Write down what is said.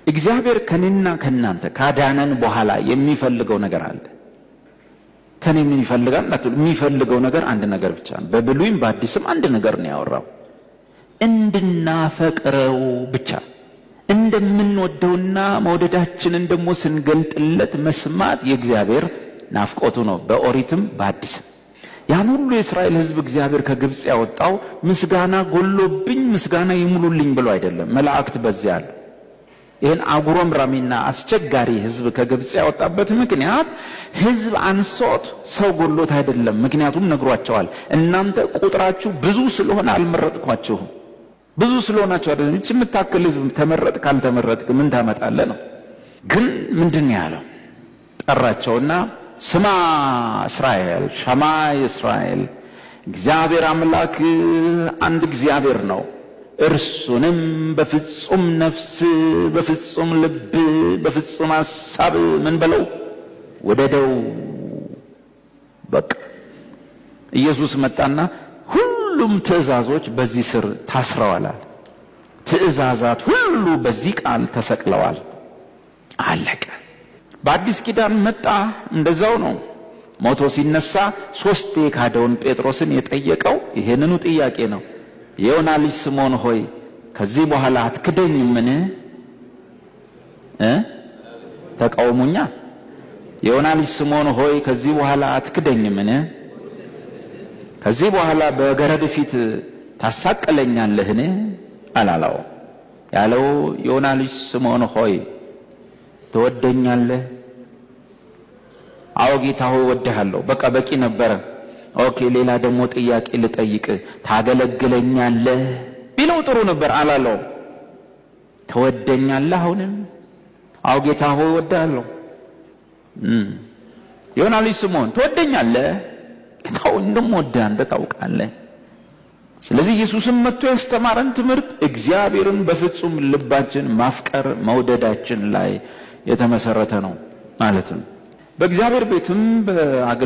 እግዚአብሔር ከኔና ከናንተ ካዳነን በኋላ የሚፈልገው ነገር አለ። ከኔ ምን ይፈልጋል? የሚፈልገው ነገር አንድ ነገር ብቻ ነው። በብሉይም በአዲስም አንድ ነገር ነው ያወራው፣ እንድናፈቅረው ብቻ። እንደምንወደውና መውደዳችንን ደግሞ ስንገልጥለት መስማት የእግዚአብሔር ናፍቆቱ ነው፣ በኦሪትም በአዲስም። ያን ሁሉ የእስራኤል ሕዝብ እግዚአብሔር ከግብፅ ያወጣው ምስጋና ጎሎብኝ ምስጋና ይሙሉልኝ ብሎ አይደለም። መላእክት በዚያ አሉ። ይህን አጉረምራሚና አስቸጋሪ ሕዝብ ከግብፅ ያወጣበት ምክንያት ሕዝብ አንሶት ሰው ጎሎት አይደለም። ምክንያቱም ነግሯቸዋል። እናንተ ቁጥራችሁ ብዙ ስለሆነ አልመረጥኳችሁም። ብዙ ስለሆናችሁ አይደለም። ይህች የምታክል ሕዝብ ተመረጥ ካልተመረጥክ ምን ታመጣለህ ነው። ግን ምንድን ያለው? ጠራቸውና ስማ እስራኤል፣ ሸማ እስራኤል፣ እግዚአብሔር አምላክ አንድ እግዚአብሔር ነው። እርሱንም በፍጹም ነፍስ፣ በፍጹም ልብ፣ በፍጹም ሐሳብ ምን በለው ወደደው። በቃ ኢየሱስ መጣና ሁሉም ትእዛዞች በዚህ ስር ታስረዋል። ትእዛዛት ሁሉ በዚህ ቃል ተሰቅለዋል። አለቀ። በአዲስ ኪዳን መጣ፣ እንደዛው ነው። ሞቶ ሲነሳ ሶስቴ የካደውን ጴጥሮስን የጠየቀው ይሄንኑ ጥያቄ ነው። የዮና ልጅ ስምዖን ሆይ ከዚህ በኋላ አትክደኝምን? ተቃውሞኛ። የዮና ልጅ ስምዖን ሆይ ከዚህ በኋላ አትክደኝምን? ከዚህ በኋላ በገረድ ፊት ታሳቅለኛለህን? አላለው። ያለው የዮና ልጅ ስምዖን ሆይ ትወደኛለህ? አዎ ጌታ ሆይ እወድሃለሁ። በቃ በቂ ነበረ። Okay፣ ሌላ ደግሞ ጥያቄ ልጠይቅ፣ ታገለግለኛለህ ቢለው ጥሩ ነበር። አላለው። ትወደኛለህ? አሁንም አዎ ጌታ ሆይ እወድሃለሁ። ዮና ልጅ ስምዖን ትወደኛለህ? ጌታ ሆይ እንደምወድህ አንተ ታውቃለህ። ስለዚህ ኢየሱስም መጥቶ ያስተማረን ትምህርት እግዚአብሔርን በፍጹም ልባችን ማፍቀር መውደዳችን ላይ የተመሰረተ ነው ማለት ነው። በእግዚአብሔር ቤትም በአገልግሎት